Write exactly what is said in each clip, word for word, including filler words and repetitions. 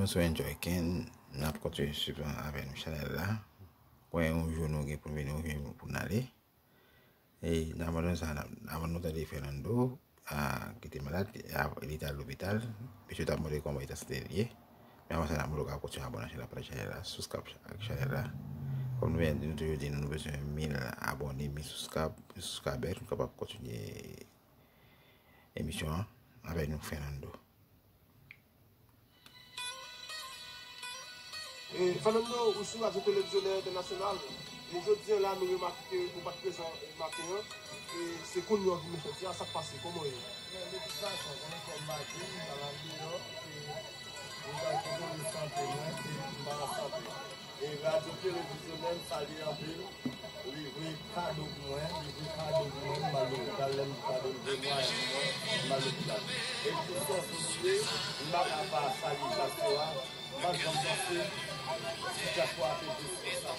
Sou Enjoy Ken, n ap kontinye swiv avè nou chanèl la. Pwen yon jou nou gen pou n vini, yon jou pou n ale. E nan abandon sa, n ap- avan nou tande Fernando, a, ki te malad, a, li te al lopital. Mesye t ap montre kòman eta sante l ye. Men avan sa, n ap montre w ka kontinye abòne ak chanèl la, pataje chanèl la, subscribe ak chanèl la. Kòm nou byen di, nou toujou di, nou, nou bezwen mil abòne, mil subscribe, subscriber, pou nou kapab kontinye emisyon an avèk nou, Fernando. E, Fernando, ou sou Radyo Televizyonè Entènasyonal. E jodi a la, nou remake ke ou pa t prezan, e, maten an. E se kounye a w vin sòti a, sa k pase? Kòman w ye? Men, de tout fason, konnen fò m pa di, m pa al deyò, e m pral kontwole sante mwen, e m pa an sante. E Radyo Televizyonè, m salye anpil. Li voye kado pou mwen, li voye kado pou mwen, m al lopital, lè m di kado, li voye mwayen pou mwen, m al lopital. E pou sòs li ye, m pa ka pa salye dyaspora, m pa janm panse si dyaspora te dous konsa.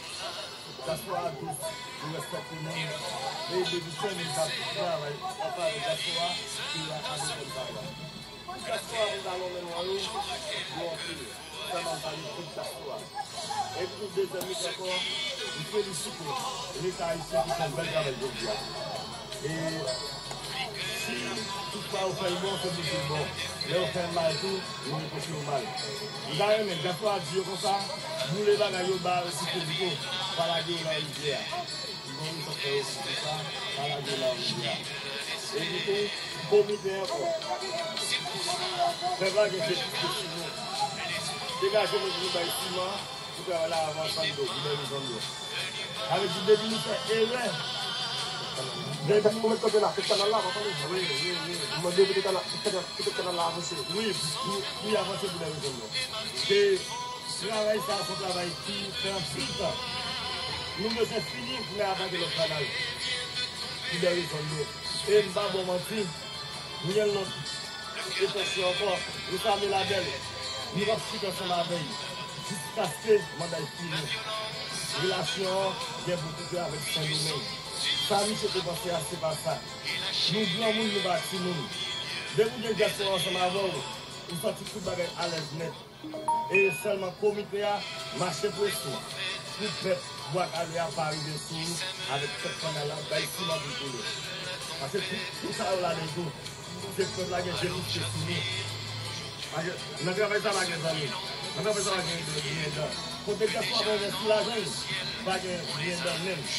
Dyaspora dous, nou respekte moun. E depi Senlwi t ap travay an favè dyaspora, peyi a pa bezwen travay. Dyaspora pou talon men nou an yo, yo anpil. Sèlman m salye tout dyaspora. E pou dezyèm mitan ankò, m felisite Leta ayisyen ki fè yon bèl travay jodi a. E si toutfwa yo fè l bon, se pou di l bon. Lè yo fè l mal tou, nou repwoche yo mal. M ta renmen dyaspora di yo konsa, boule bagay yo, ba yo site pito, pa lage yo nan rivyè a. Bon, nou sa fè yo sou sa, pa lage nan rivyè a. E epitou, komite ankò. Fè bagay se, se sou nou. Degaje nou pou nou bay siman pou travay la avanse ann do, pou bèl rezon do. Sa vle di, depi nou fè erè, depi nou met kanpe la, fè kanal la, pa pale. Wi, wi, wi. Mwen mande pou kanal, pou kanal, pou kanal la avanse. Wi, pou, pou y avanse pou bèl rezon do. Se Travay sa a se yon travay ki pran anpil tan. Nou bezwen fini pou n atake lòt kanal. Pou de rezon yo. E m pa ba w manti, nou gen lòt etansyon ankò. Nou sa Melabèl. Nou p ap chita ansanm avè l jiskaske manda l fini. Relasyon an gen pou koupe avèk Sendomeng. Sa misye te panse a, se pa sa. Nou granmoun, nou pa timoun. Depi w gen dyaspora ansanm avè w, ou santi tout bagay alèz nèt. E sèlman komite a mache prese pou pèp Bwa Kale a pa rive sou ou avèk tèt kanal la, bay siman pou l koule. Paske tout, tout sa yo ladan l tou, se pèp la gen je plis ke sou nou. Paske nan travay sa pa gen zanmi. Nan travay sa pa gen griyen dan. Kote dyaspora pa gen sou lajan li, pa gen griyen dan menm.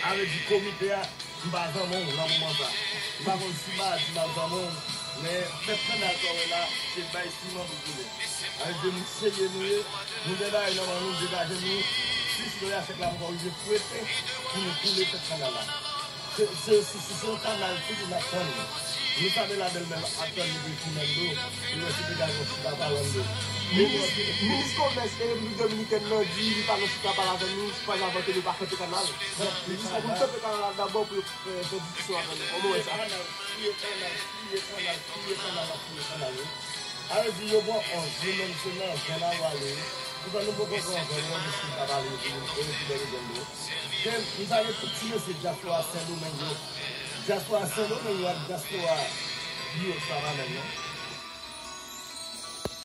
A vle di komite a M pa zanmi w nan moman sa. M pa konn si m a di m ap zanmi w, men tèt kanal sa w wè la, se bay siman pou koule. Sa vle di nou serye nou ye, nou gen bagay nan men nou, degaje nou, jis lè a chèk la poko rive prete pou nou koule tèt kanal la. Se, se, se, se, se yon kanal tou ki n ap tann. Nou sa Melabèl menm ap tann li pou l fini ann do, li wè si te gason chita pale ann do. Minis, minis komès e Repiblik Dominikèn nan di li pa nan chita pale avè nou, si pa n avanse nou pa kanpe kanal. Jis pou n kanpe kanal la dabò pou yo fè, fè diskisyon avè nou. Kòman w wè sa? Fouye kanal, fouye kanal, fouye kanal, fouye kanal, wi. Sa vle di yo pran onz, nou menm se nan ven n ap ale, wi. Poutan nou poko pran ven, nou jis fin t ap ale, epi nou, epi bèl zòn yo. Men, m salye tout ti mesye dyaspora Sendomeng yo. Dyaspora Sendomeng yo ak dyaspora Biwo Savann nan.